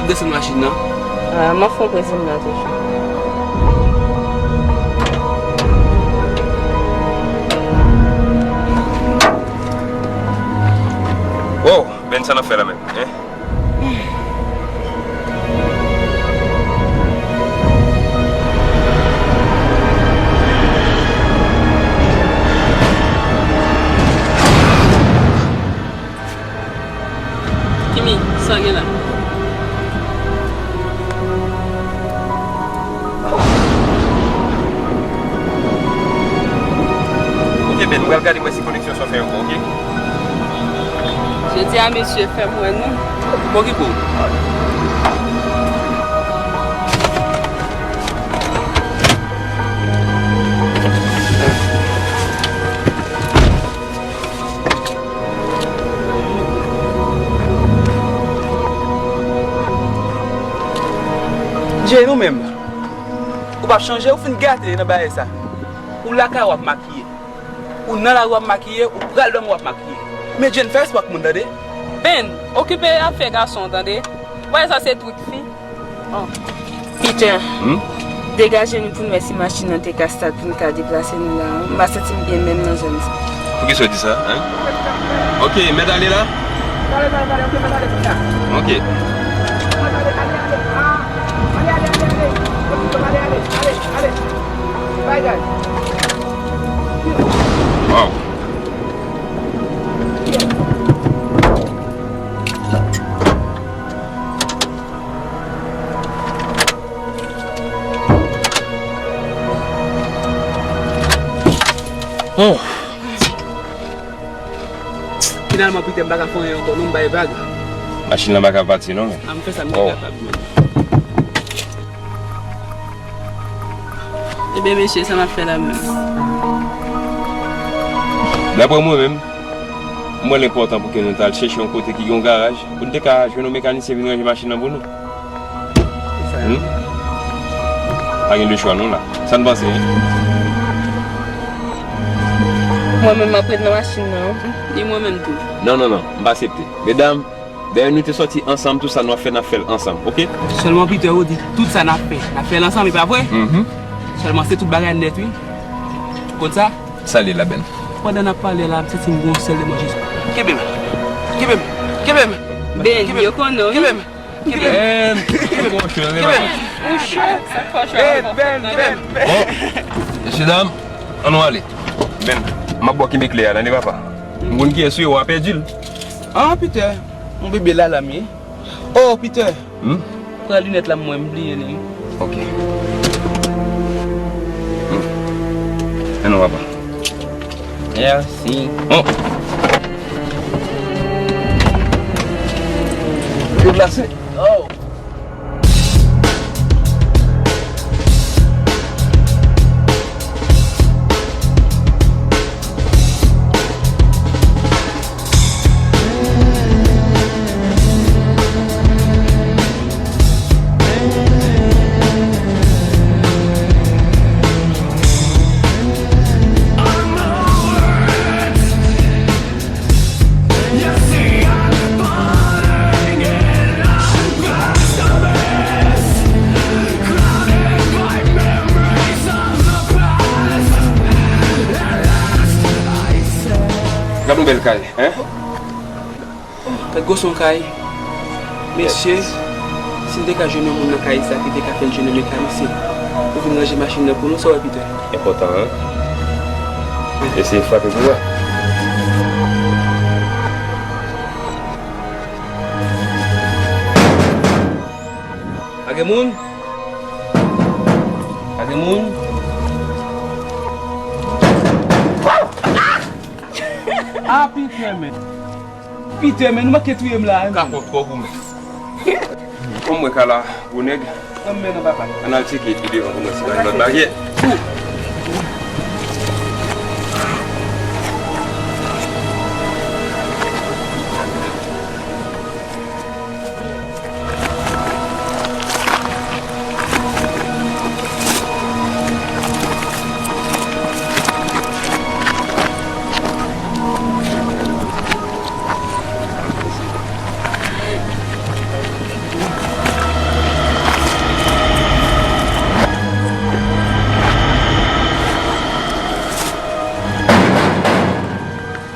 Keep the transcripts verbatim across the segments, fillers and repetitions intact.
Desann machin nan. Ah, m ap fè yon pezim la toujou. Wow, Ben, sa n ap fè la menm, hein? Kimi, sa gen la? Ok, Ben, m pral gade m wè si koneksyon sa w fè ankò, ok? Jodi a, mesye, fè m wè nou. M okipe w. Jay, nou menm. Ou p ap chanje, ou fin gate nan bagay sa. Ou lakay w ap makiye. Ou nan lari w ap makiye, ou pral dòmi w ap makiye. Men Jane, fè respè ak moun, tande? Ben, okipe afè gason, tande? Ou wè sa se trik fi. Oh. Peter, hmm? Degaje nou pou n wè si machin nan te ka stat pou n ka deplase nou la. M pa santi m byen menm nan zòn sa. Poukisa w di sa, hein? Ok, mèt ale la? Ok. Wow. Oh. Finalman, Peter, m pa ka fè anyen ankò, non, m bay vag. Machin lan pa ka pati, non, men. A, m fè sa m te kapab, men. Ebyen, mesye, sa m ap fè la menm? Daprè mwen menm, m wè l enpòtan pou ke nou t al chèche yon kote ki gen yon garaj, pou n te ka jwenn yon mekanisyen vin ranje machin nan pou nou. Hmm? Pa gen de chwa non la. Sa n panse, hein? Mwen menm, m ap ret nan machin nan. E mwen menm tou. Non, non, non, m pa aksepte. Medam, dayè nou te sòti ansanm, tout sa nou ap fè, n ap fè l ansanm, ok? Sèlman Peter, ou di tout sa n ap fè, n ap fè l ansanm, e pa vre? Mhm. Sèlman se tout bagay nèt, wi. Konn sa? Sa l ye la, Ben? Pandan n ap pale la, m santi m gon sèl de manje. Kenbe m. Kenbe m. Kenbe m. Ben, yo konnen w, wi. Kenbe m. Kenbe m. Ben, kenbe m. Kenbe m. Kenbe m. Ou cho. Sa k fè w cho? Ben, Ben, Ben, Ben. Bon, mesye dam, ann nou ale. Ben, m ap ba w kenbe kle a, tande papa. M konn kiyès ou ye, w a pèdi l. Ah, Peter, yon bebe lala m ye. Oh, Peter. Hmm? Pran linèt la, mwen, m bliye li. Ok. Hmm. Men non, papa. Mèsi. Oh. Deplase. Oh. Gad yon bèl kay, hein? Gad gwo son kay. Mesye, si n te ka jwenn yon moun nan kay sa ki te ka fè n jwenn yon mekanisyen pou vin ranje machin nan pou nou, sa w wè, Peter? Enpòtan, hein? Eseye frape pou wè. Pa gen moun? Pa gen moun? Ah, Peter, men. Peter, men, nou manke touye m la, men. Kapòt twò goumen. Kòm mwen ka la, gwo nèg. Ann men non, papa. Ann al tcheke pi devan pou mwen si pa gen lòt baryè.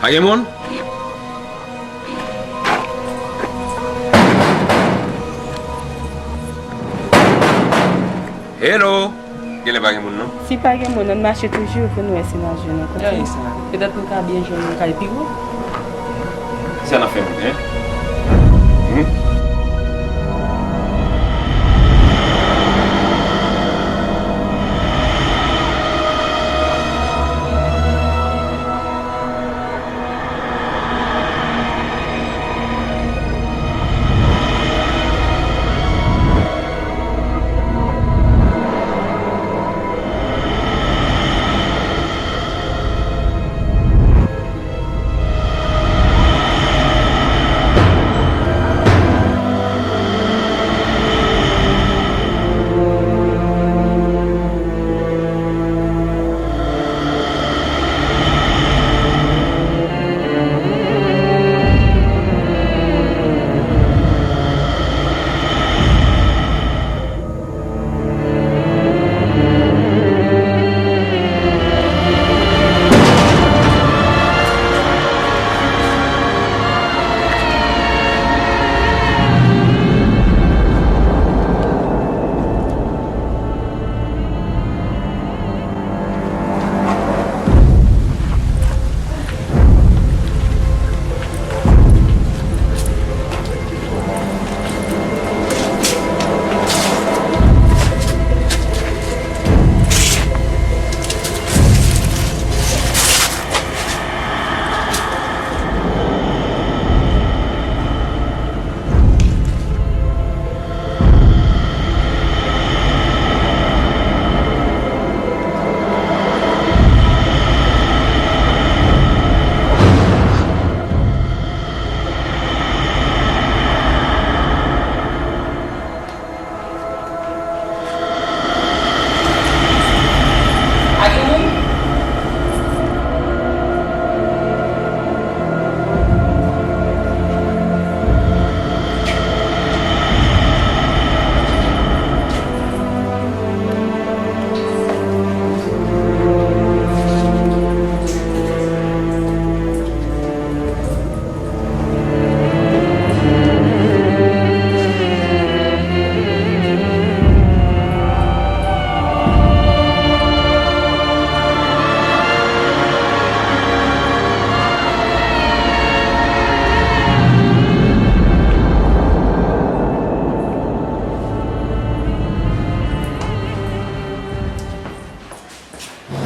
Pa gen moun? Hello! Genlè pa gen moun, non? Si pa gen moun, ann mache toujou pou n wè si n a jwenn yon kote. Gade sa. Petèt nou ka byen jwenn yon kay pi wo. Sa n ap fè moun, en? Hmm?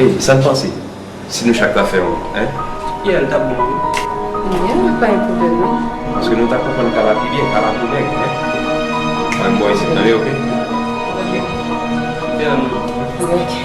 Ey, sa n panse? Si nou chak ta fè yon, en? Yeah, l t ap bon, wi. Yeah, pa gen pwoblèm, non. Paske nou ta konprann ka la pi byen, ka la pou nèg, en? Mwen, m bò isit, tande, oke? Oke. Yeah, man. Oke.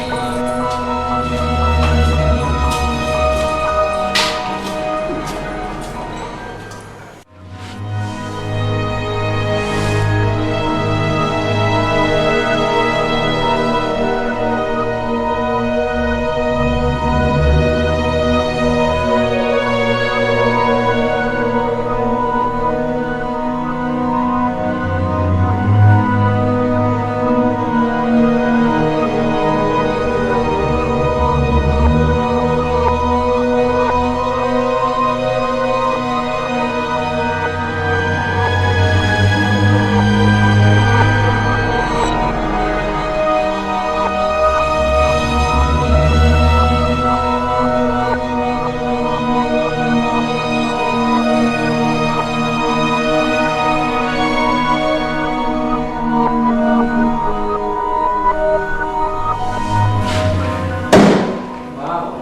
Wow!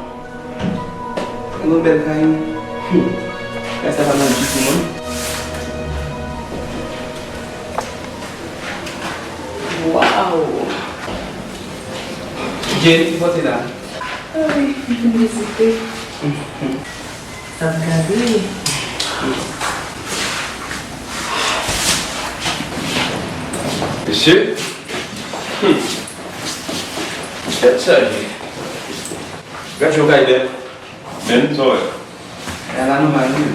Yon bèl kay, wi. Hmm. Kay sa pa mal ditou, non. Wow! Jane, ki kote la? Ay, m vin vizite. Hmm. T ap gade. Mesye. Hmm. Tèt chaje. Gad jan kay bèl. Men, sa w wè? Kay la nòmal, wi.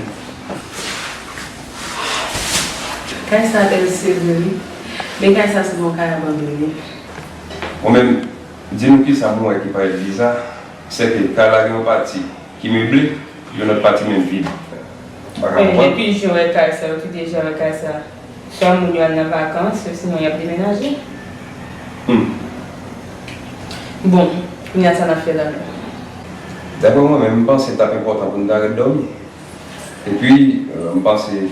Kay sa bèl, se vre, wi. Men kay sa se yon kay abandone. Mwen menm, di nou kisa m wè ki parèt biza, sèke kay la gen yon pati ki meble, Yon lòt pati menm vid. Pa ka konprann. Epi jan w wè kay sa, yo kite jan w wè kay sa. Swa moun yo al nan vakans, osinon y ap demenaje. Hmm. Bon, kounye a sa n ap fè la menm? Daprè mwen menm, m panse l t ap enpòtan pou n ta ret dòmi. Epi, euh, m panse,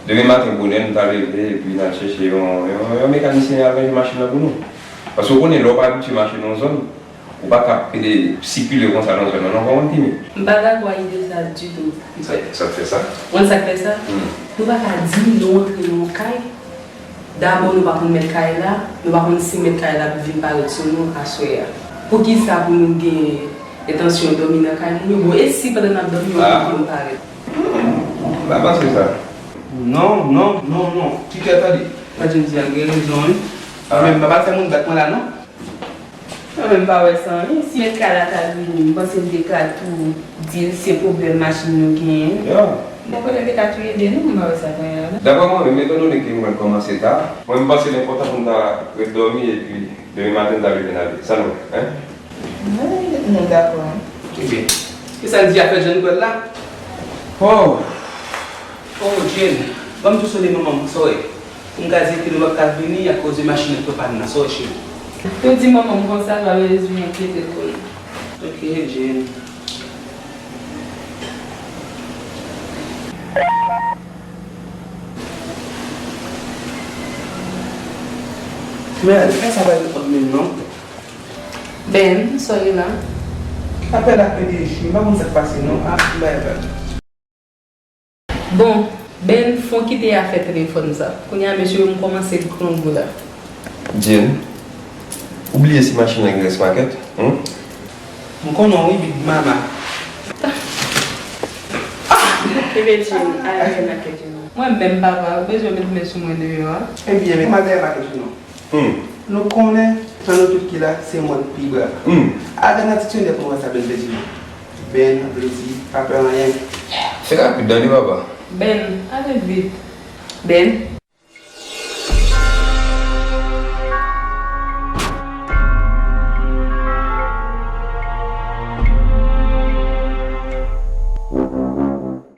demen maten bonè, n ta leve, epi n al chèche yon, yon, yon mekanisyen al ranje machin nan pou nou. Paske w konnen, lè w pa abitye mache nan yon zòn, ou pa ka ap sikile konsa nan zòn nan, non, kòman w tini? M pa dakò ak ide sa ditou. Sa, sa k fè sa? Ou konn sa k fè sa? Hmm. Nou pa ka di nou antre nan yon kay. Dabò, nou pa konn mèt kay la, nou pa konn si mèt kay la ap vin parèt sou nou aswè a. Poukisa pou nou gen entansyon dòmi nan kay moun yo? Bon, e si pandan n ap dòmi, yon moun vin parèt? Hmm, m pa panse sa. Non, non, non, non. Kite a tande. Sa Jenn di a gen rezon, wi. Mwen menm, m pa pral fè moun bat mwen la, non. Mwen menm pa wè sa anyen. Si mèt kay la ta vini, m panse m te ka tou di l se pwoblèm machin nou genyen. Ya. Bon, kote m te ka tou ede nou, m pa wè sa genyen la. Daprè mwen menm, etandone ke mwen kòmanse ta, mwen m panse l enpòtan pou n ta ret dòmi epi demen maten n ta leve n ale. Sa nou wè, en? Mwen, nou dakò, en. Ebyen, kisa l di afè Jenn pral la? Oh! Oh, Jenn, ban m tou sonde manman m, sa w wè? Pou m ka di l ke nou p ap ka vini akoz de machin nan k tou pann nan, sa w wè, cheri? Tou di manman m konsa, l pa bezwen enkyete l pou li. Ok, Jenn. Men, men sa pa reponn menm non. Ben, sa w ye la? Apèl ak P D G, m pa konn sa k pase non. Ah, m bay apèl. Bon, Ben, fon kite afè telefòn sa. Kounye a, mesye yo, m kòmanse grangou la. Jenn, ou bliye si machin nan gen rès makèt, hmm? M konnen wi, Big Mama. Ebyen, Jenn, al dèyè makèt yo non. Mwen menm, papa, ou bezwen met men sou mwen deyò a? Ebyen, men m al dèyè makèt yo non. Hmm. Nou konnen, jan nou tout ki la, se mwen k pi brav. Hmm. Al gad nan diksyonè pou n wè sa Ben vle di non. Ben vle di pa pè anyen. Fè rapid tande, papa. Ben, ale vit. Ben.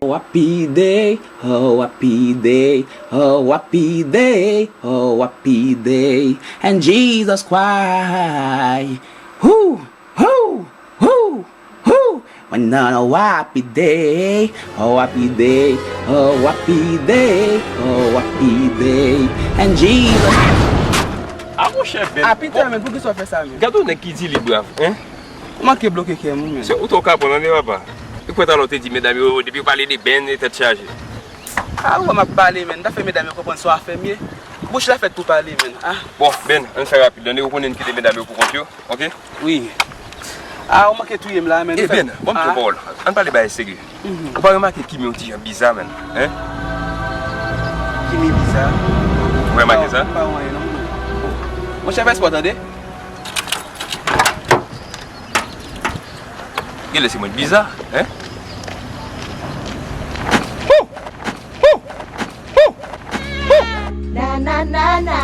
Oh, happy day, oh, happy day, oh, happy day, oh, happy day, and Jesus Christ. Who, who, who, who? When on a happy day, oh, happy day, oh, happy day, oh, happy day, and Jesus. Ah, monchè, Ben. Ah, pita, men, poukisa w fè sa, men? Gade yon nèg ki di li brav, hein? Ou manke bloke kè m, wi, men. Se ou tou ka pran nan, papa. Ou kwè talè w te di medam yo, depi w pale de Ben, e tèt chaje. Ah, ou wè m ap pale, men. M ta fè medam yo konprann se yon afè m ye. Bouch la fèt pou pale, men. Ah. Bon, Ben, ann fè rapid. Tande, ou konnen n kite medam yo pou kont yo, ok? Wi. Ah, ou manke touye m la, men. Eh, Ben, bon, m pran pawòl. Ann pale bagay serye. Mhm. Ou pa remake Kimi yon ti jan biza, men? Hein? Kimi biza? Ou remake sa? Pa wè anyen, non. Monchè, fè espò, tande. Genlè se mwen k biza, hein? Hou! Hou! Hou! Hou! Na, na, na, na.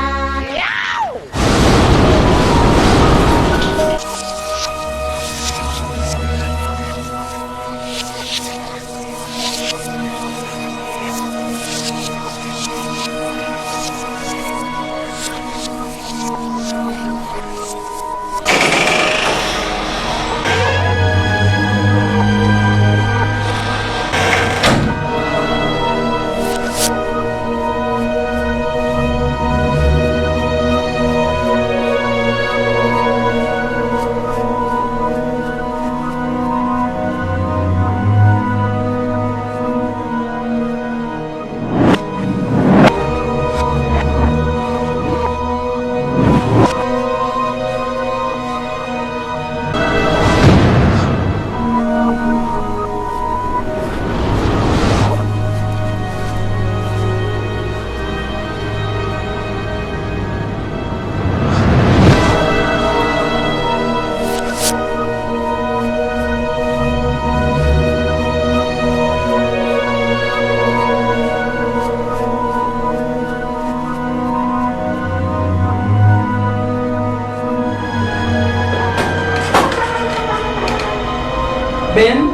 Ben,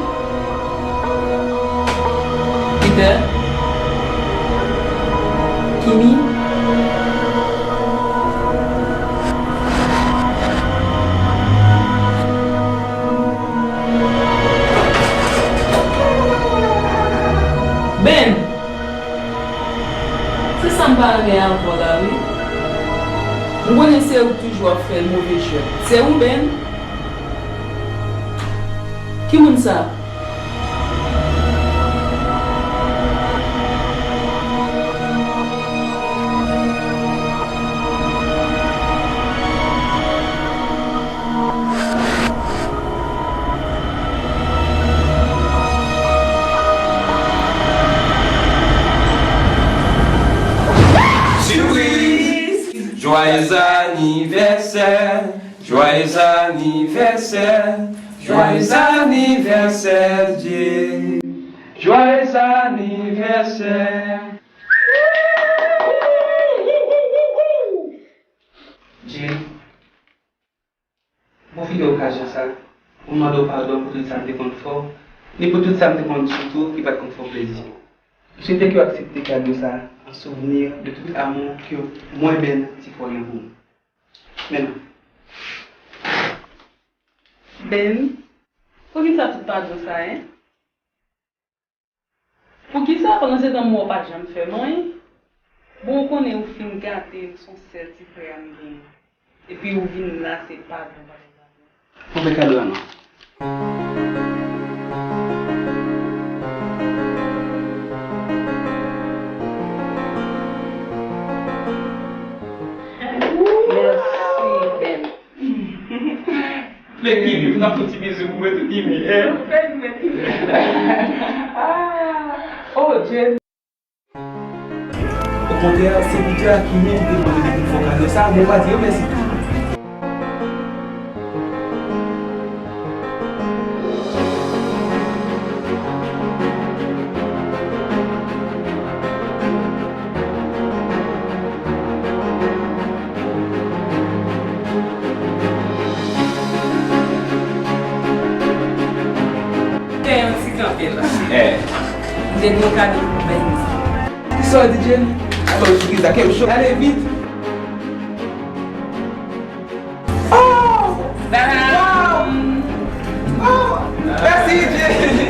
M konnen se ou k toujou ap fè move jwèt. Se ou, Ben? Ki moun sa? Sipriz! Joyeux anniversaire, joyeux anniversaire, joyeux anniversaire, Jay. Joyeux anniversaire. Jay, pwofite okazyon sa pou m mande w padon pou tout sa m te konn fè w, ni pou tout sa m te konn di w tou ki pa t konn fè w plezi. M swete ke w aksepte kado sa an souvni de tout amou ke mwen, Ben, ti frè w gen pou ou. Men non. Ben, poukisa tout padon sa, en? Poukisa pandan se tan m wè w pa t janm fè m anyen? Bon, ou konnen ou fin gate m, se yon sèl ti frè a m genyen. Epi ou vin la, se padon, padon, padon. Mwen fè kado a non. Mèsi, Ben. Men Kimi, m t ap fè yon ti bizou pou mwen tou, Kimi, en? Fè nou men Kimi. Ah, oh, Jay. Okontrè, se Peter ki menm te mande pou m fè w kado sa, men w pa di yo mèsi tou. Fè yon ti kanpe la. Eh. M te gen yon kado pou Ben. Kisa w di, Jenny? Atò, ou sou ki sa? Kè m cho. Ale vit. Oh! Wow! Oh! Mèsi, Jenny.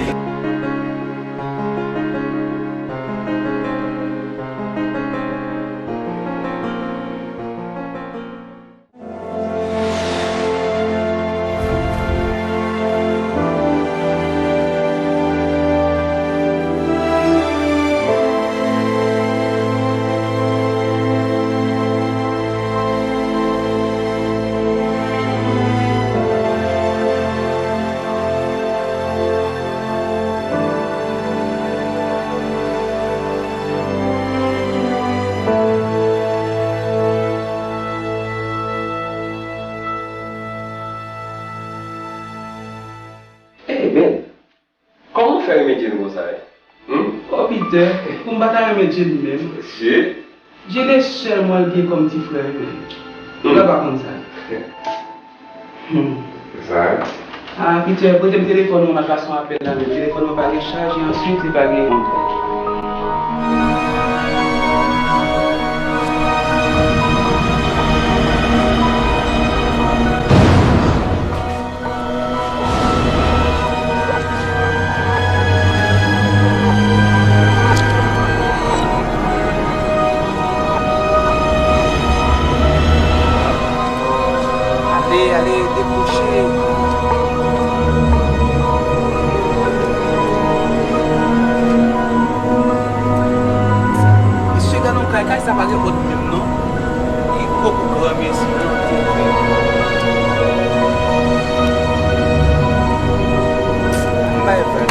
Hey, Ben, kòman w fè renmen Jenny konsa, e? Hmm? Oh, Peter, pou m pa ta renmen Jenny menm. Mesye. Jenny se sèl mwen l gen kòm ti frè, men. Hmm. Ou pa konn sa. Hmm. Sa. Ah, Peter, prete m telefòn ou, m al pase yon apèl la, men telefòn mwen pa gen chaj, e answit, li pa gen kont. Ale, ale, dekwoche. Mesye, gade yon kay, kay sa pa gen pòt menm non. Li poko gran, mesye. Bay fè.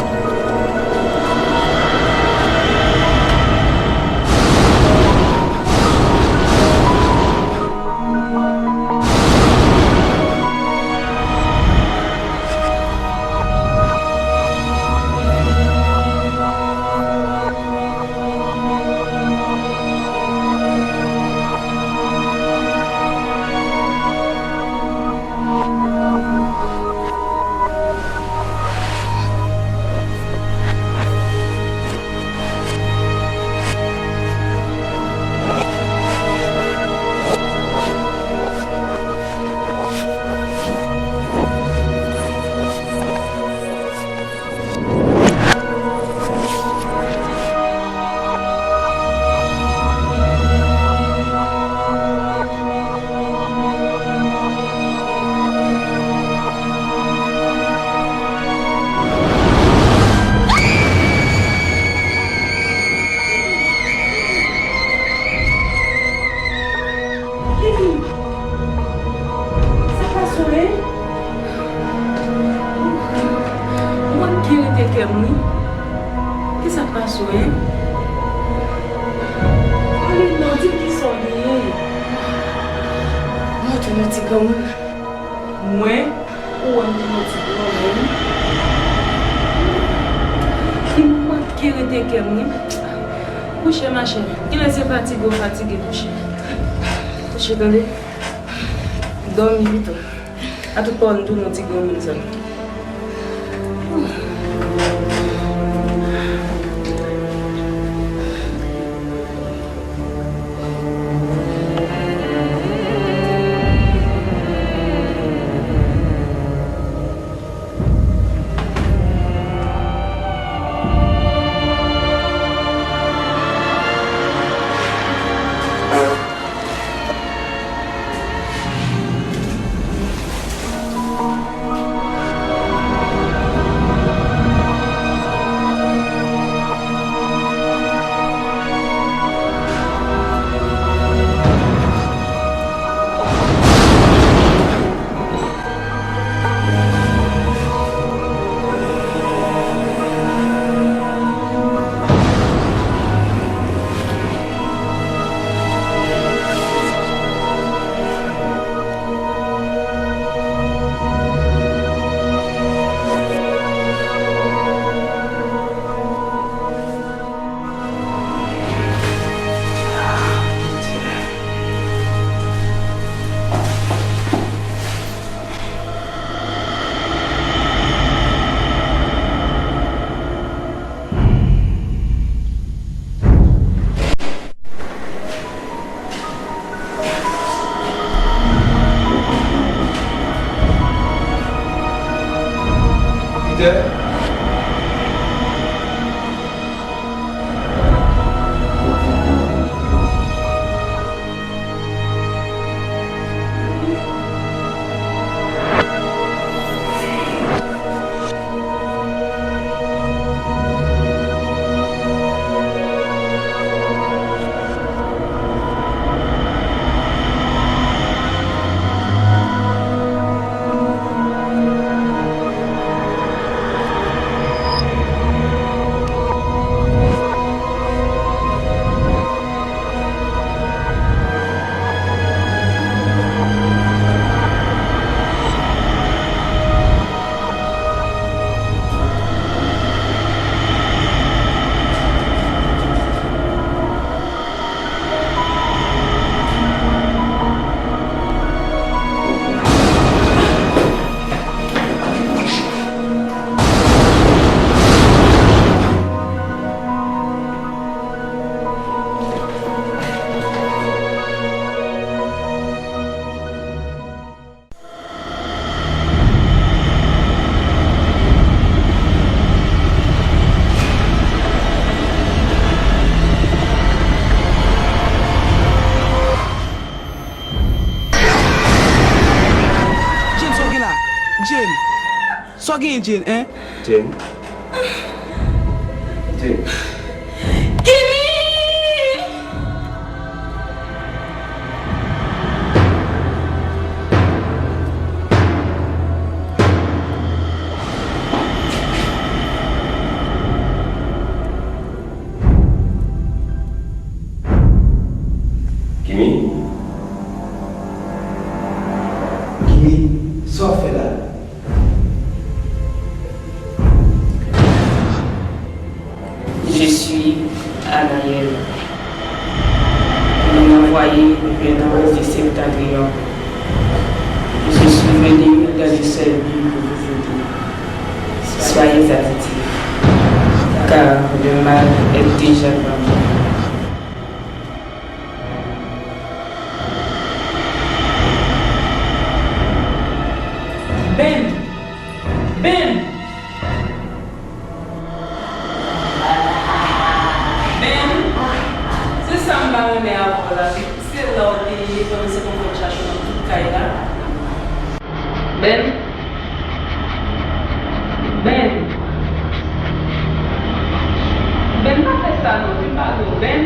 Mwen ki rete kè m wi. Kisa k pase w, en? Ale non, di m kisa w genyen. Mwen tounen ti granmoun. Mwen, ou wè m tounen ti granmoun. Ki manke rete kè m wi. Kouche, machè. Kilè se fatige w fatige, kouche. Kouche, tande. Dòmi pito. A tout pawòl, m tounen yon ti granmoun sa. Peter? Jane, sa w gen la? Jane! Sa w genyen, Jane, en? Jane? Jane? Kimi! Kimi? Kimi, sa w ap fè la? Je suis Anaël. On m'a envoyé le vingt-onze septentrion. Je suis venu dans le seul but pour vous aider. Soyez attentifs, car le mal est déjà devant vous. Ben! Ben! Ben! Se sa m pa renmen avè w la. Se la w te ye pandan se konn fè m chache w nan tout kay la. Ben! Ben! Ben, pa fè sa non, di m padon, Ben!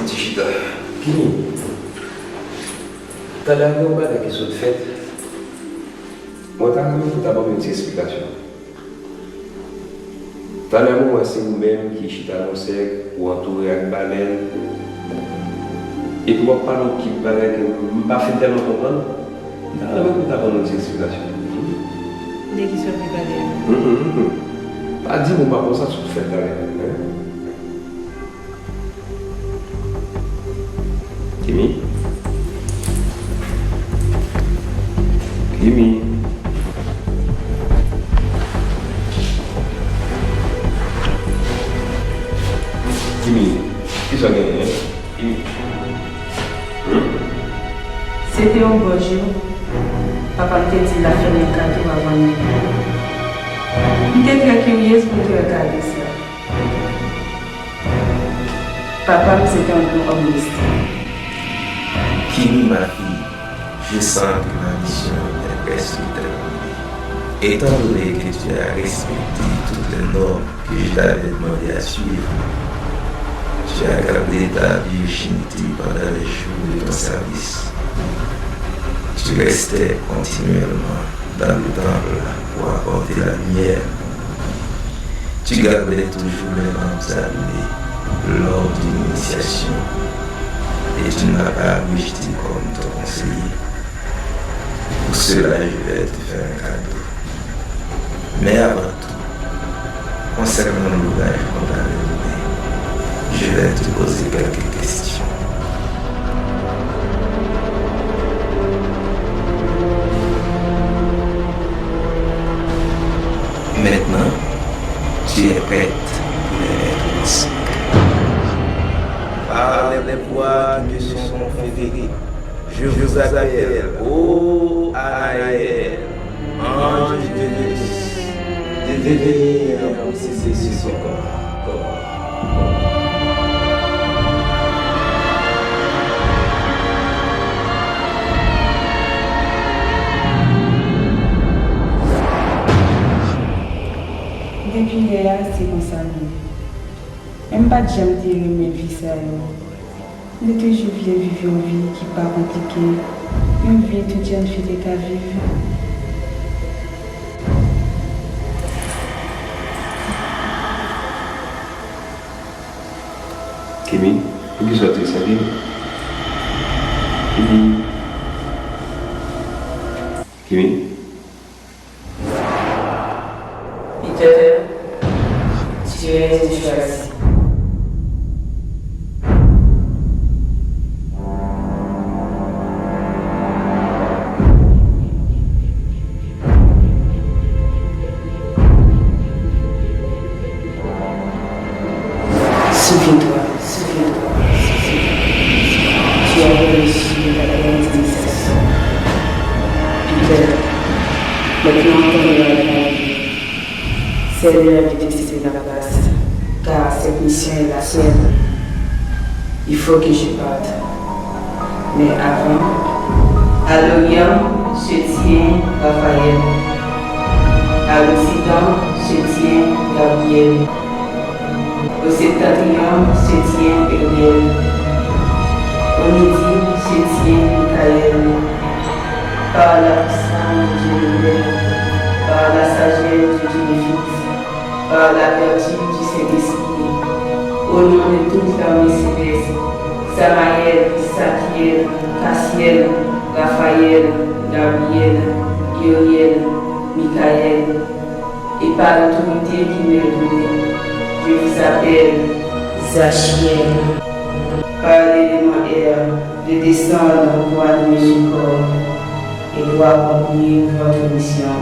Ti chita. Kimi, talè a gen yon bagay ki sot fèt. Mwen ta renmen pou w ta ban m yon ti esplikasyon. Talè mwen wè se ou menm ki chita nan yon sèk, ou antoure ak balèn. Epi w ap pale yon kit bagay ke m pa fin tèlman konprann. M ta renmen pou w ta ban m yon ti esplikasyon. De ki sa w ap pale a? Hum, hum, hum. Pa di m ou pa konn sa sot fèt talè, hein? Kimi? Kimi? Kimi? Kisa w genyen? Kimi? Hum? Se te yon bon jou. Papa m te di l ap fè m yon kado avan l mouri. M te trè kiryez pou m te wè kado sa. Papa m se te yon gran òm lespri. Kimi, ma fille, je sens que ma mission est presque terminée. Étant donné que tu as respecté toutes les normes que je t'avais demandé à suivre, tu as gardé ta virginité pendant les jours de ton service. Tu restais continuellement dans le temple pour apporter la lumière. Tu gardais toujours les lampes allumées lors d'une initiation et tu ne m'as pas rejeté comme ton conseiller. Pour cela, je vais te faire un cadeau. Mais avant tout, concernant l'ouvrage qu'on t'avait donné, je vais te poser quelques questions. Maintenant, tu es prête pour les réponses. Par les pouvoirs qui sont conférés, je vous appelle, ô Anaël, ange de Dieu, de venir posséder ce corps. Depi lè a, se konsa m ye. Men m pa t janm te renmen vi sa yo. M te toujou vle viv yon vi ki pa konplike, yon vi tout jèn fi te ka viv. Kimi, poukisa w tris anpil? Kimi. Kimi. Peter, tu es un choisi. Souviens-toi, souviens-toi, souviens-toi. Tu as reçu la grande initiation. Peter, maintenant ton heure est arrivée. C'est l'heure de te céder la place, car cette mission est la tienne. Il faut que je parte. Mais avant, à l'Orient se tient Raphaël. À l'Occident se tient Gabriel. Au septentrion se tient Uriel. Au midi se tient Michael. Par la puissance de Dieu le Père, par la sagesse de Dieu le Fils, par la vertu du Saint-Esprit, au nom de toute l'armée céleste, Samaël, Sakiel, Cassiel, Raphaël, Gabriel, Uriel, Michael, et par l'autorité qui m'est donnée, je vous appelle Zachiel, par l'élément air, de descendre pour allumer ce corps et pour accomplir votre mission.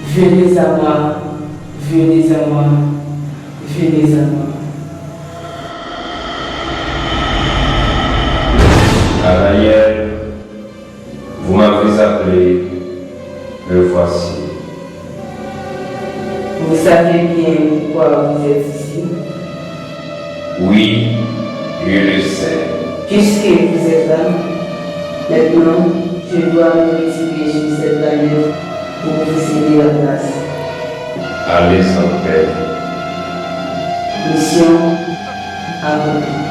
Venez à moi, venez à moi, venez à moi. Anaël, vous m'avez appelé, me voici. Vous savez bien pourquoi vous êtes ici. Oui, je le sais. Puisque vous êtes là, maintenant, je dois me retirer sur cette planète pour vous céder la place. Allez en paix. Mission accomplie.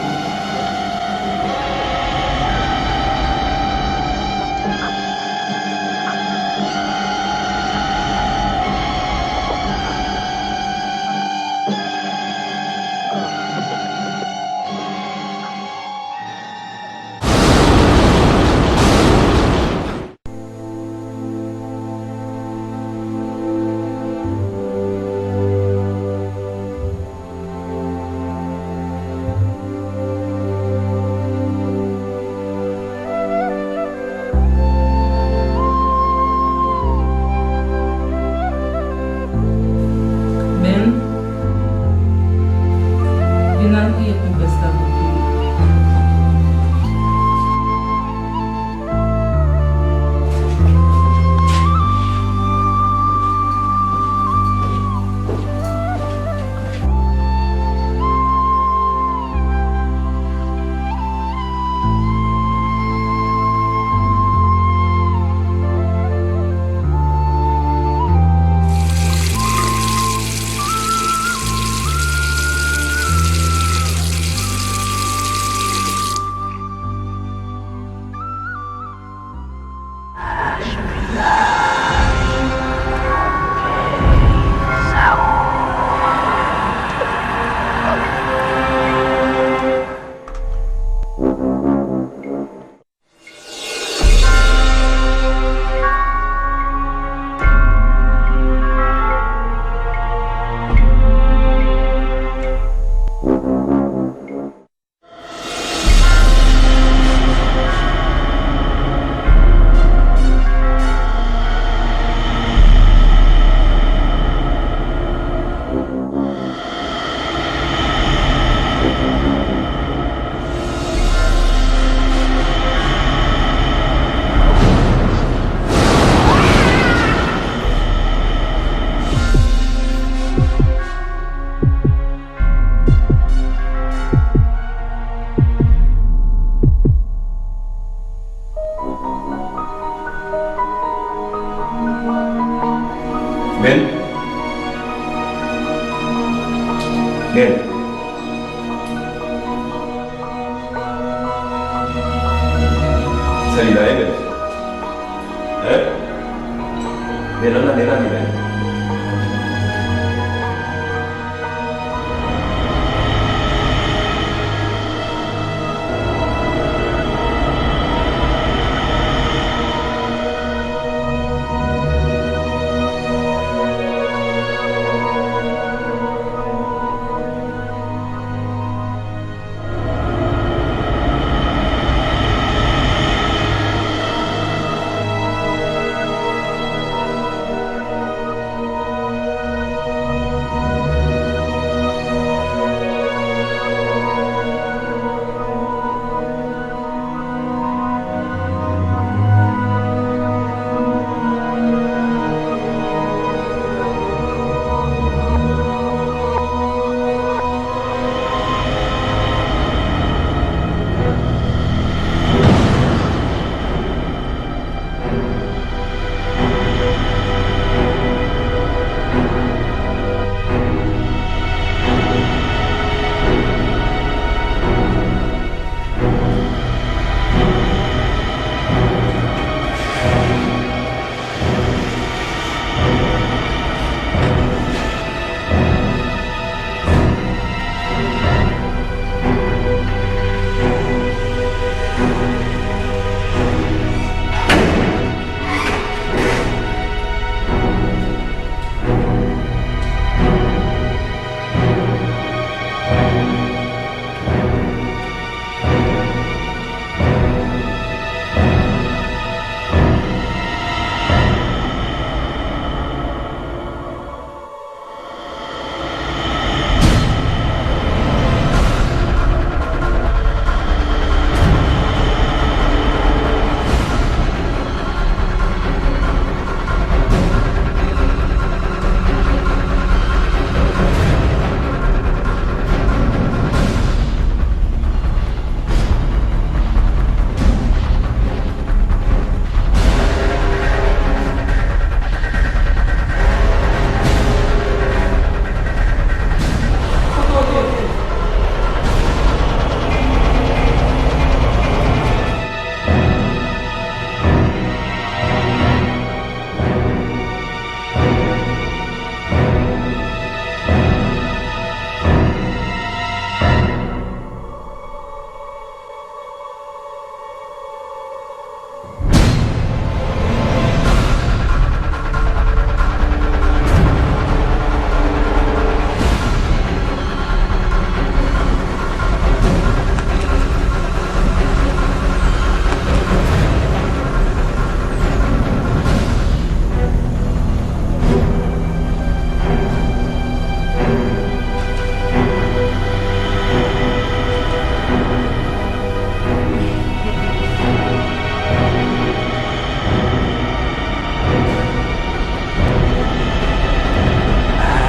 Sa li la, e, men? Hein? Men nan, nan, nan, nan, men.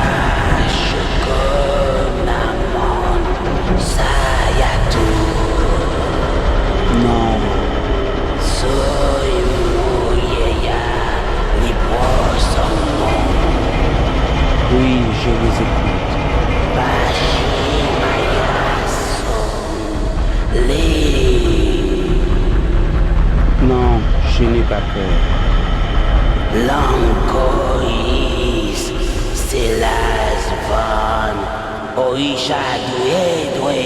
Ashko Namon Sayatou. Non. Soy Moyeya Liposon. Oui, je vous écoute. Bashi Mayason. Li. Non, je n'ai pas peur. Lankoyis, se Lazvan, Orisha dwe dwe.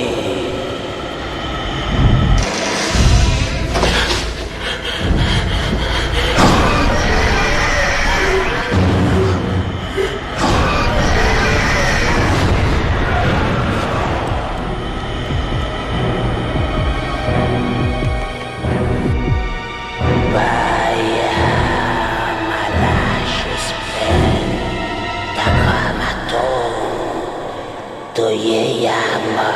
Baya Malachespen Takramaton Toyeyama.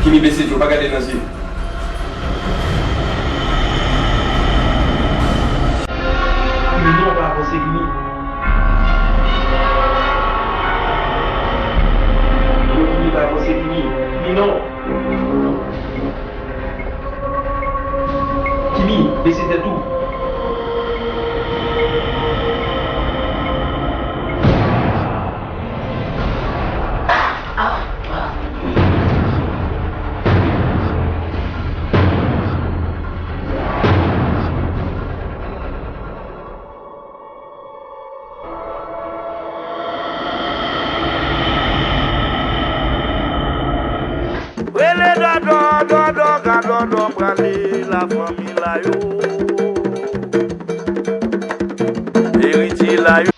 Kimi, bese je w, pa gade l nan zye. Kimi, non, pa avanse, Kimi. Kimi, pa avanse, Kimi. Kimi, non. Kimi, bese tèt ou. Rele dòdò, dòdò, ka dòdò prale la fanmi la yo. Eritye la yo.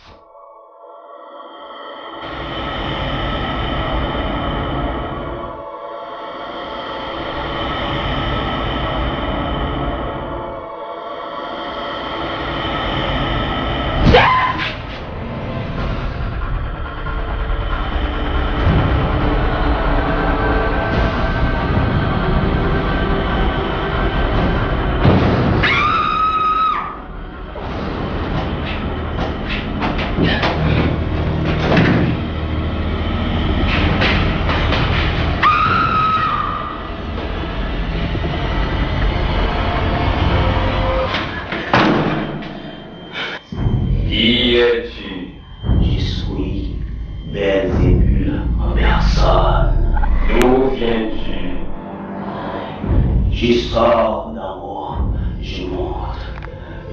Qui es-tu? Je suis Belzébul en personne. D'où viens-tu? Je sors d'en haut, je monte.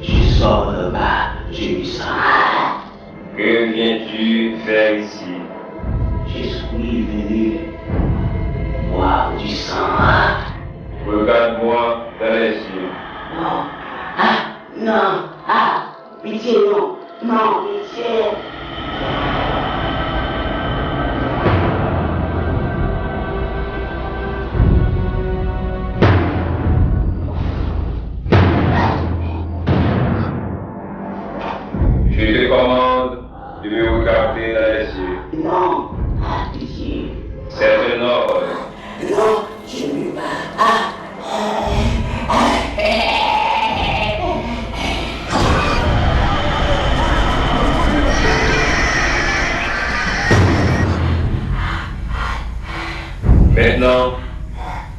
Je sors de bas, je descends. Que viens-tu faire ici? Je suis venu boire du sang. Regarde-moi dans les yeux. Non. Ah, non. Ah, pitié, non. Non, pitié. Je te commande de me regarder dans les yeux. Non, ah, pitié. C'est un ordre. Non, je ne veux pas. Ah. Maintenant,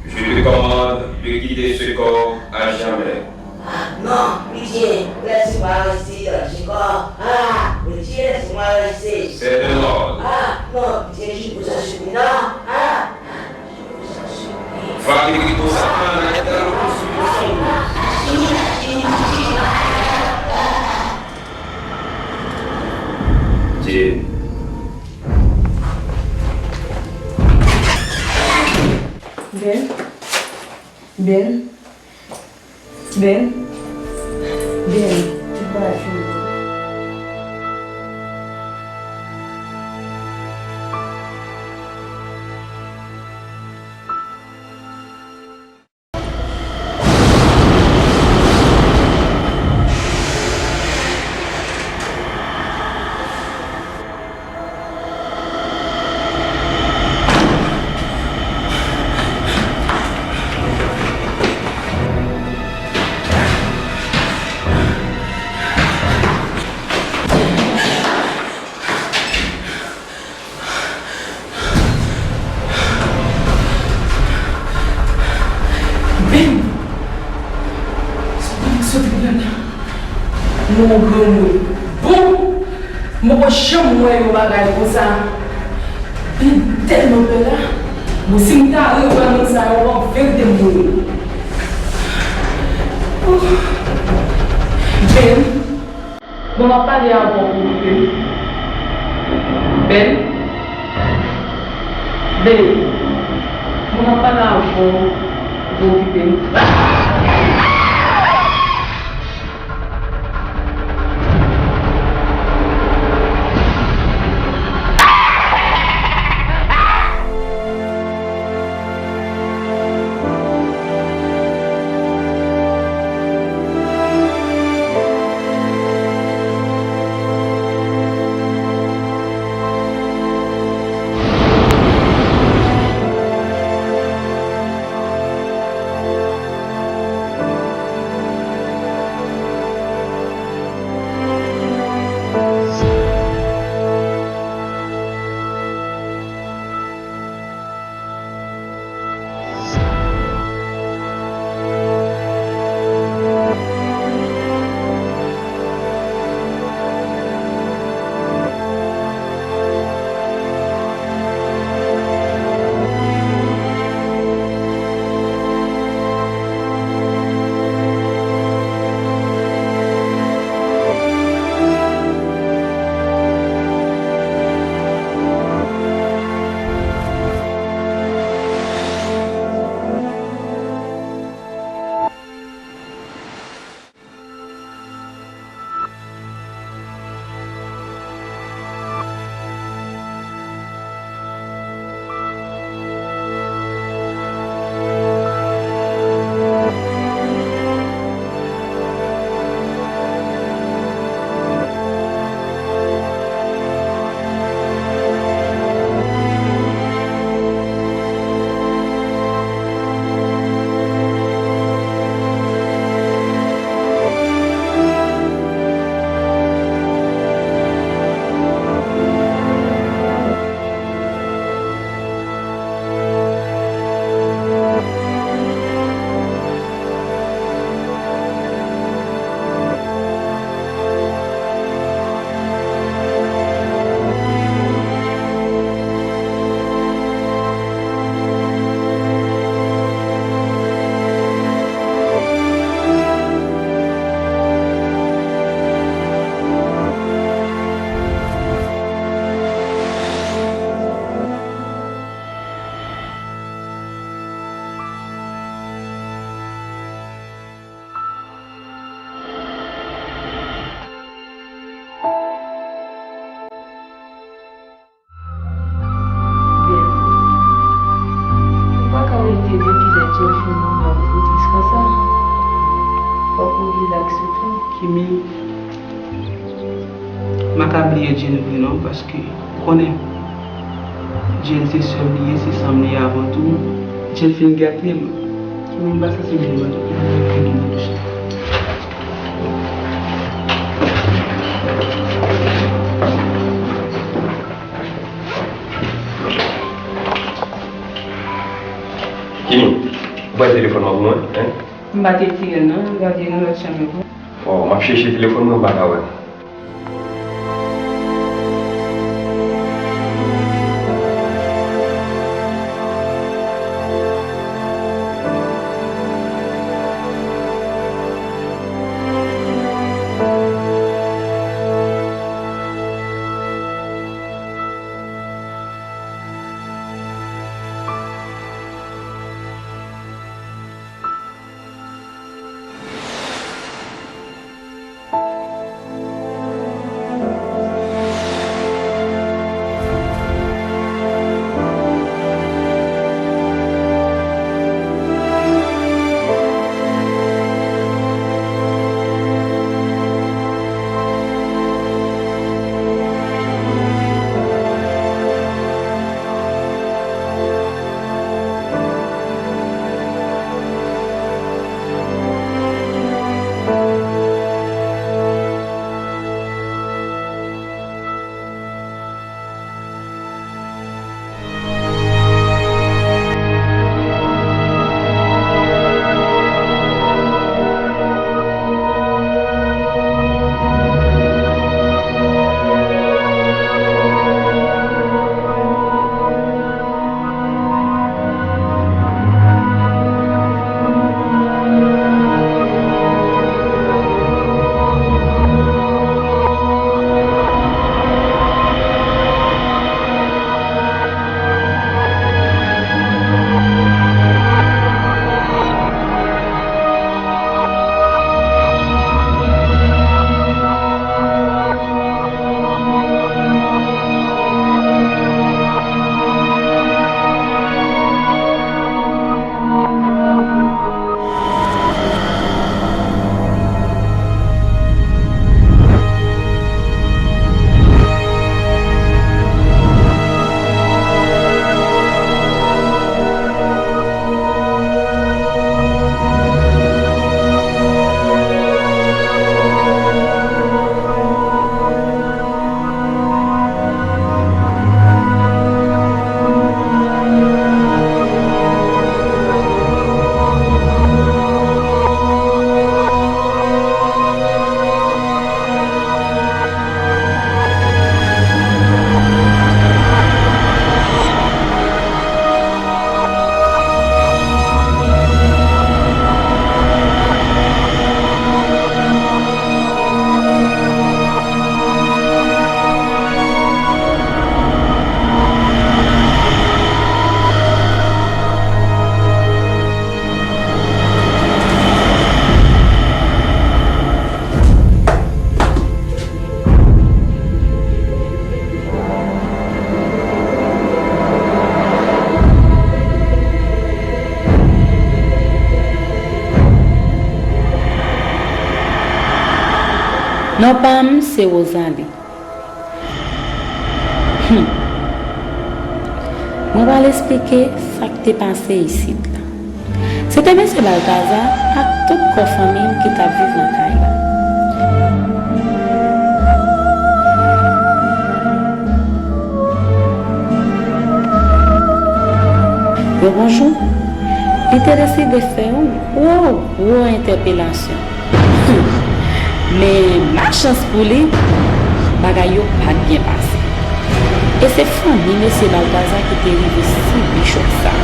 je te commande de quitter ce corps à jamais. Non, pitié, laissez-moi rester dans ce corps. Ah, pitié, laissez-moi rester. C'est un ordre. Ah, non, pitié, je vous en supplie, non. Ah, je vous en supplie. Va te grito sa nan tèt ou sou yon fanm. Jane. Ben. Ben. Ben. Ben. Tout bagay fini. Ben! Sa w t ap sot rive la? Mon granmoun. Bon! M poko janm wè yon bagay konsa. Ben tèlman pè la. Bon, si m ta rewè moun sa yo, w ap verite m mouri. Oh. Ben! Bon, m ap pale avè w pou w okipe m. Ben? Ben? Bon, m ap pale avè w pou w okipe m. Pa bliye Jane vre non, paske ou konnen Jane se sè m li ye, se san m li ye avan tou. Jane fin gate m. Mwen pa santi byen mwen tou. Kimi, ou bay telefòn nan pou mwen, en? M pa te tire l non, m gade nan lòt chanm yo. Oh, m ap chèche telefòn mwen, m pa ka wè l. Non pa m, se Rosalie. Hmm. Mwen pral esplike sa k te pase isit la. Se te mesye Baltazar ak tout kò fanmi l ki t ap viv nan kay la. Yon bon jou, li te deside fè yon gwo, gwo entèpelasyon. Hmm. Men, malchans pou li, bagay yo pa t byen pase. E se fanmi mesye Baltazar ki te rive sibi chòk sa.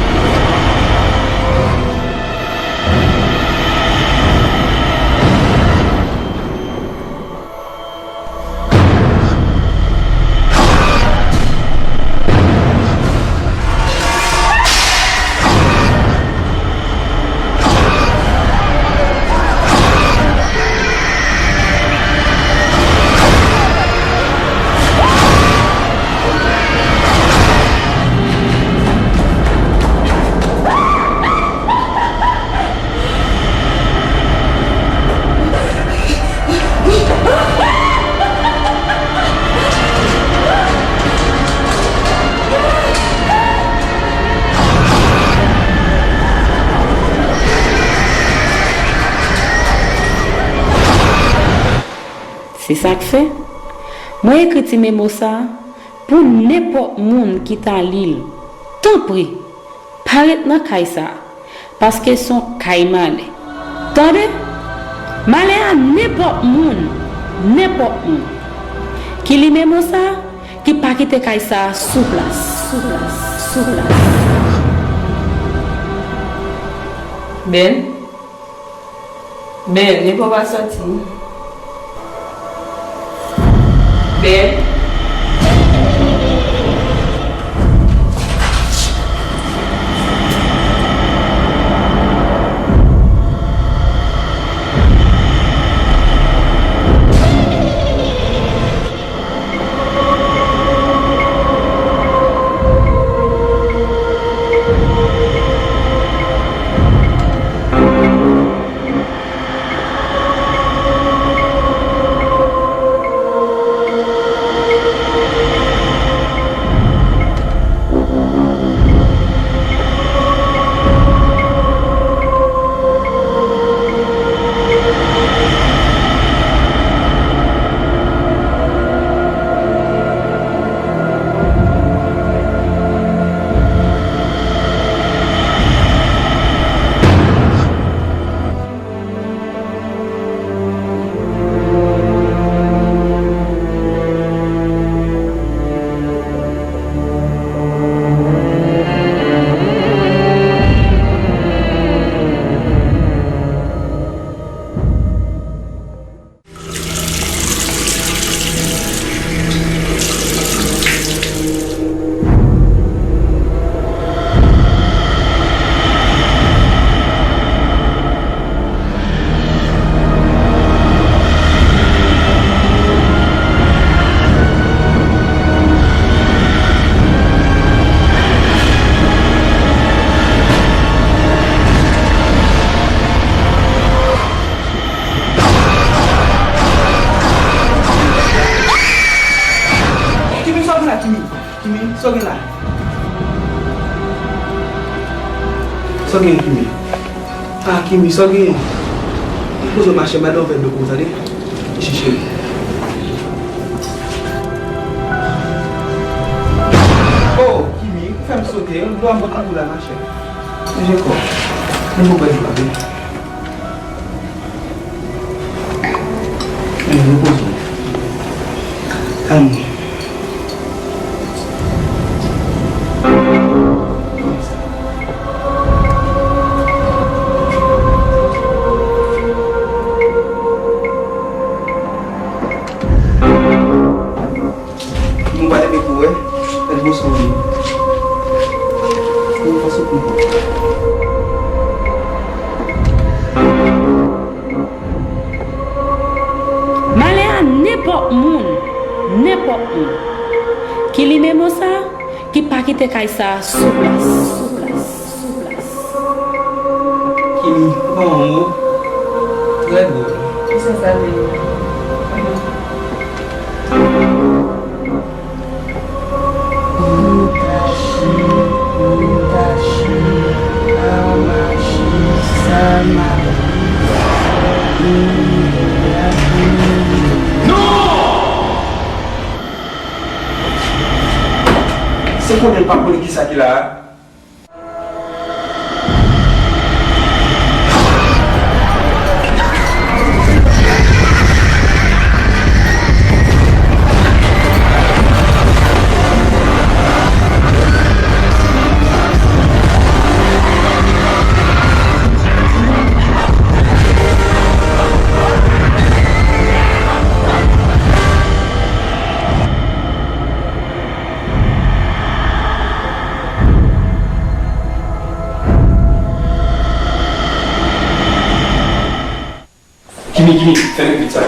Se sa k fè mwen ekri ti memo sa a pou nenpòt moun ki ta li l. Tanpri, pa ret nan kay sa a, paske se yon kay malè. Tande? Malè a nenpòt moun, nenpòt moun ki li memo sa a, ki pa kite kay sa a sou plas. Sou plas, sou plas. Ben, Ben, li poko sòti. Ben. Kimi, sa w gen la, Kimi? Kimi, sa w gen la? Sa w gen, Kimi? Ah, Kimi, sa w gen? Poze w mache, madan w fè dlo pou ou, tande? Chèche. Oh, Kimi, ou fè m sote. Dlo a m pot pou ou la, machè. Chèche kò. Mwen pou bwè dlo a, bebe. Ann repoze w. Kalme w. Moun pa leve pou wè, èl boso li. Moun pa sot moun. Malè a nenpòt moun, nenpòt moun ki li memo sa, ki pa kite kay sa sou plas. Kimi, ou pa manman w? Trè byen. Kisa sa vle di? Moudachi, Moudachi, pa mache, sa m ap di, sa m ap di. Non! Se konnen l pa konnen kisa ki la a. Kimi, Kimi, fèmen pòt sa.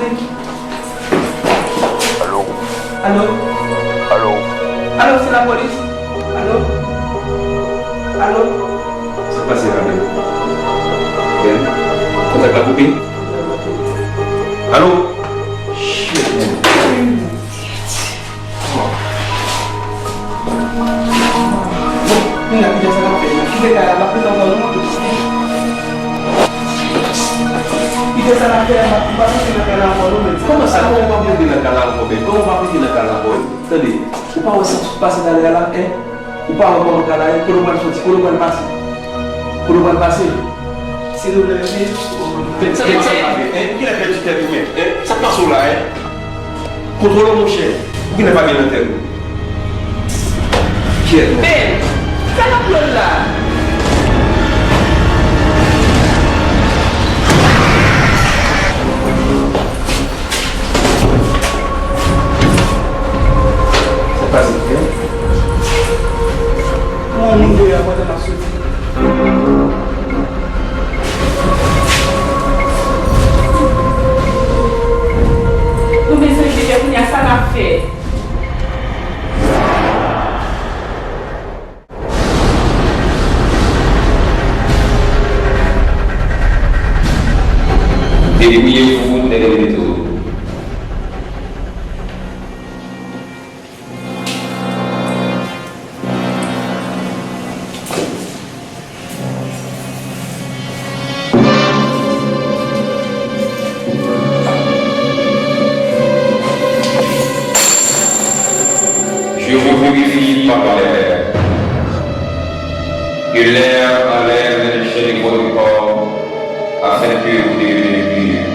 Alo? Alo? Alo? Alo, se lapolis? Alo? Alo? Sa k pase la menm? Ben, kontak la koupe? Alo? Shit, man. Bon, kounye a, kite sa n ap fè la. Kite kay la, m ap rete ankò non. Kite sa n ap fè la, m ap, m pa rete nan kay la ankò non, men. Kòman sa? Kòman w p ap rete nan kay la ankò, men? Kòman w p ap rete nan kay la ankò, men? Tande, ou pa wè sa k sot pase talè a la, en? Ou pa wè kòman kay la ye? Kote w pral soti? Kote w pral pase? Kote w pral pase? Silvouplè, mesye. Men, sa k pase la, en? Kilè pèdi tèt ou, men? En? Sa k pase w la, en? Kontwole w, monchè. Ou genlè pa gen nan tèt ou. Kyèt, non. Ben, sa k ap jwe la? Sa k pase, en? Mwen, mwen, mwen, mwen, mwen, mwen, Nou bezwen vide kounye a, sa n ap fè? Debouye w pou nèg yo mete w. Je vous purifie par l'air. Que l'air enlève les déchets de votre corps afin que vous deveniez purs.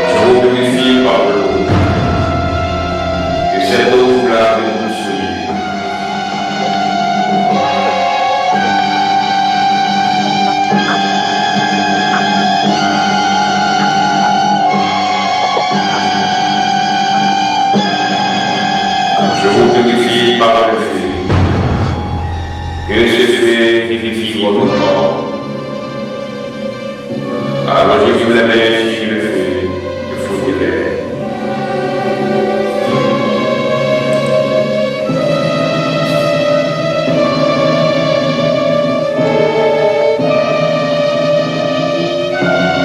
Je vous purifie par l'eau. Que cette eau vous lave et vous souille. Je vous purifie par le feu. Que ce feu vivifie votre corps. Alors je vous amène sur le feu, le feu de l'air.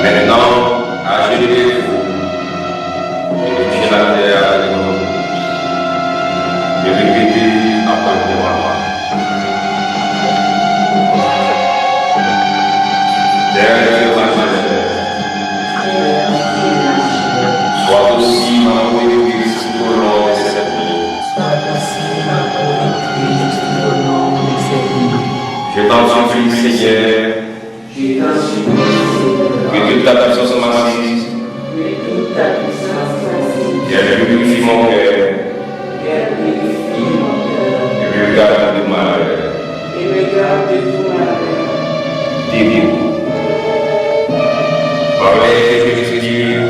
Maintenant, achetez-vous et touchez la terre avec votre bouche. Et répétez après moi. Terre de ma chair, sois aussi ma protectrice tout au long de cette nuit. Je t'en supplie, Seigneur, que toute ta puissance massive vienne purifier mon cœur et me garde de tout malheur. Debout. Par l'air que je respire,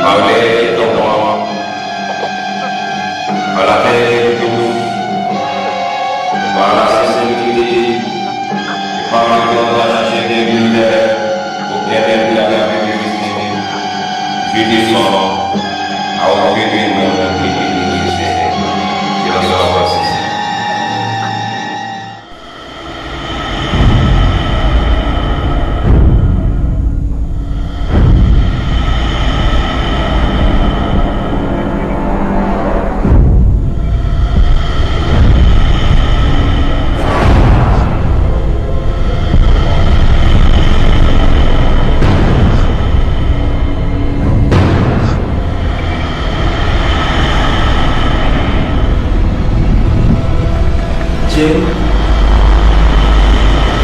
par l'air qui est en moi, par la terre qui nous, par la sincérité, et par le grand acharnement des militaires auxquels il a fait résister, je descends à auprès du monde qui est nécessaire. Que l'on soit précis. Jim.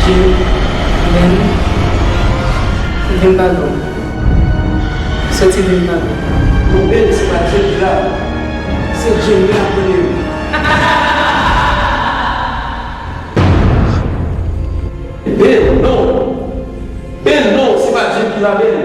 Jim. Vin. Vin pale w. Soti vin pale w. Bon, Ben, se pa Jim ki la. Se Jim ki la, konnen. Ben, non. Ben, non, se pa Jim ki la, Ben.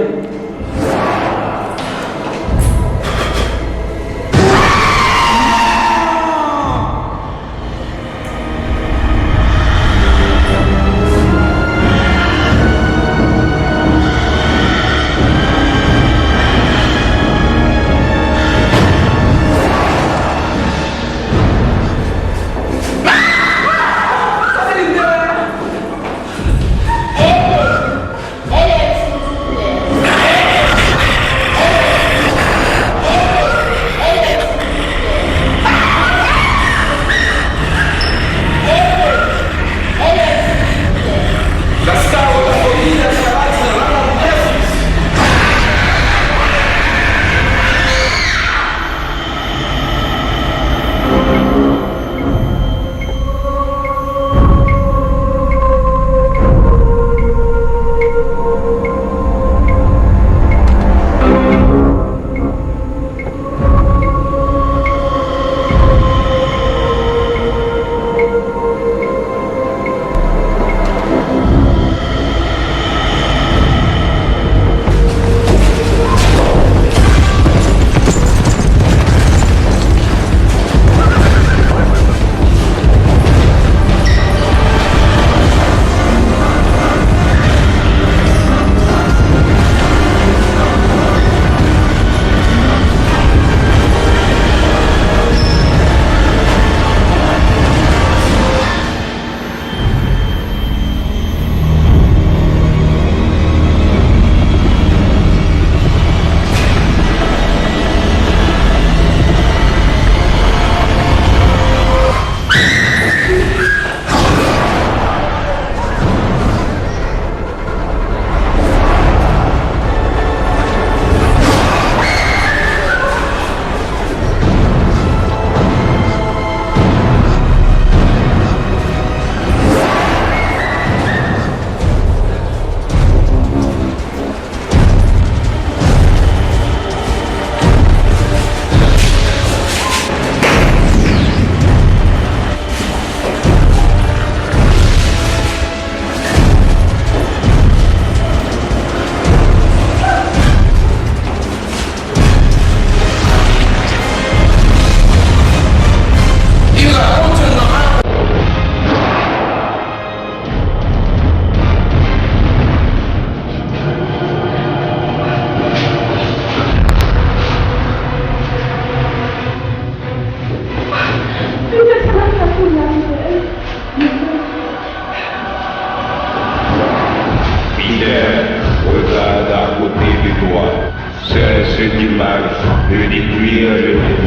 de détruire le monde.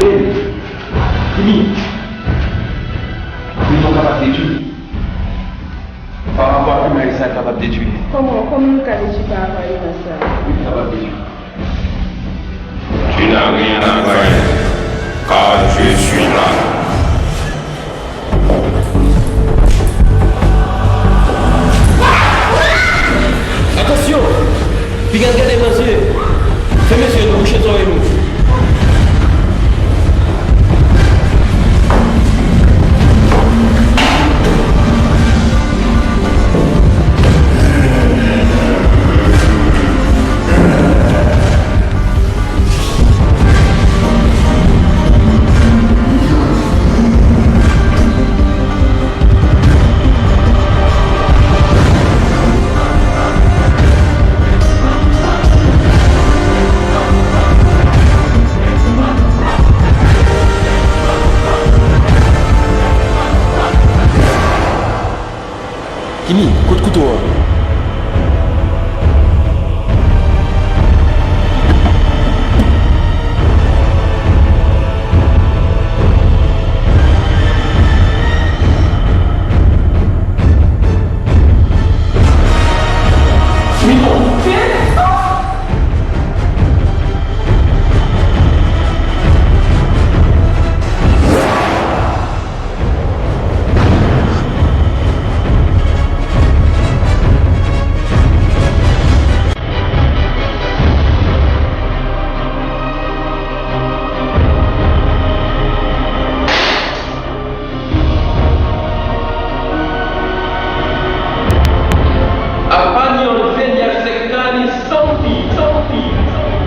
Hey, Kimi, Kimi, nou kapab detwi. Pa rapò ak imaj sa, l kapab detwi. Kòman, kòman nou ka detwi pa rapò a imaj sa? Wi, l kapab detwi. Tu n'as rien à craindre, car je suis là. Atansyon! Piga gade m nan zye! Fèmen zye nou, bouche zòrèy nou! Kimi, kot kouto a? Apa nion vegna cercani, zombie, zombie, zombie.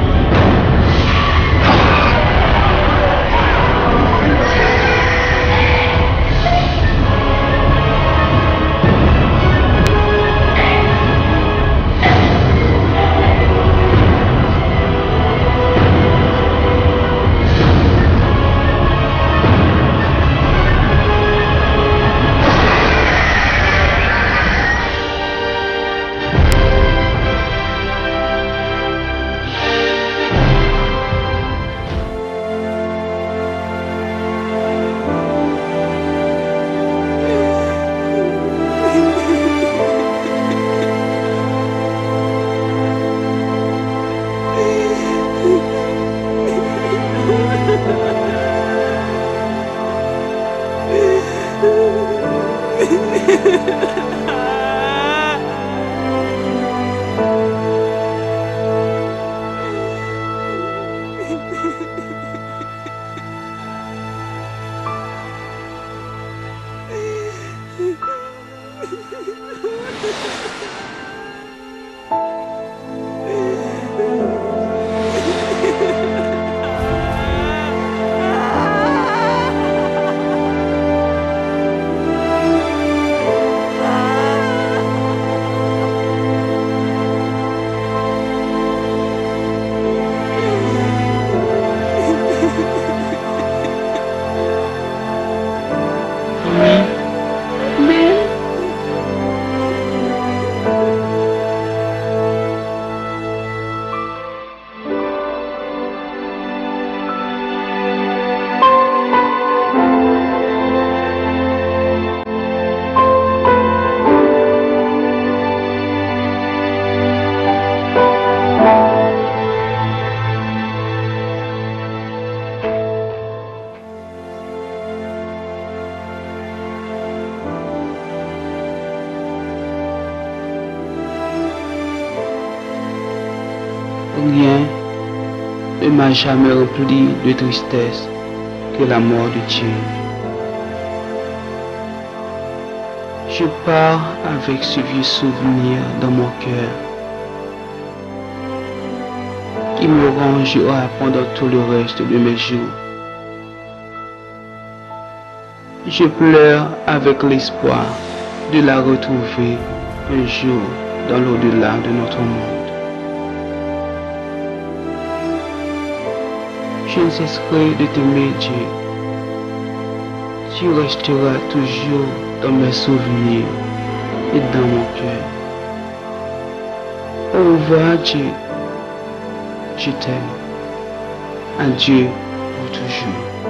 Rien ne m'a jamais rempli de tristesse que la mort de Jane. Je pars avec ce vieux souvenir dans mon cœur qui me ronge et aura pendant tout le reste de mes jours. Je pleure avec l'espoir de la retrouver un jour dans l'au-delà de notre monde. Je ne cesserai de t'aimer, Jane. Tu resteras toujours dans mes souvenirs et dans mon cœur. Au revoir, Dieu. Je t'aime. Adieu pour toujours.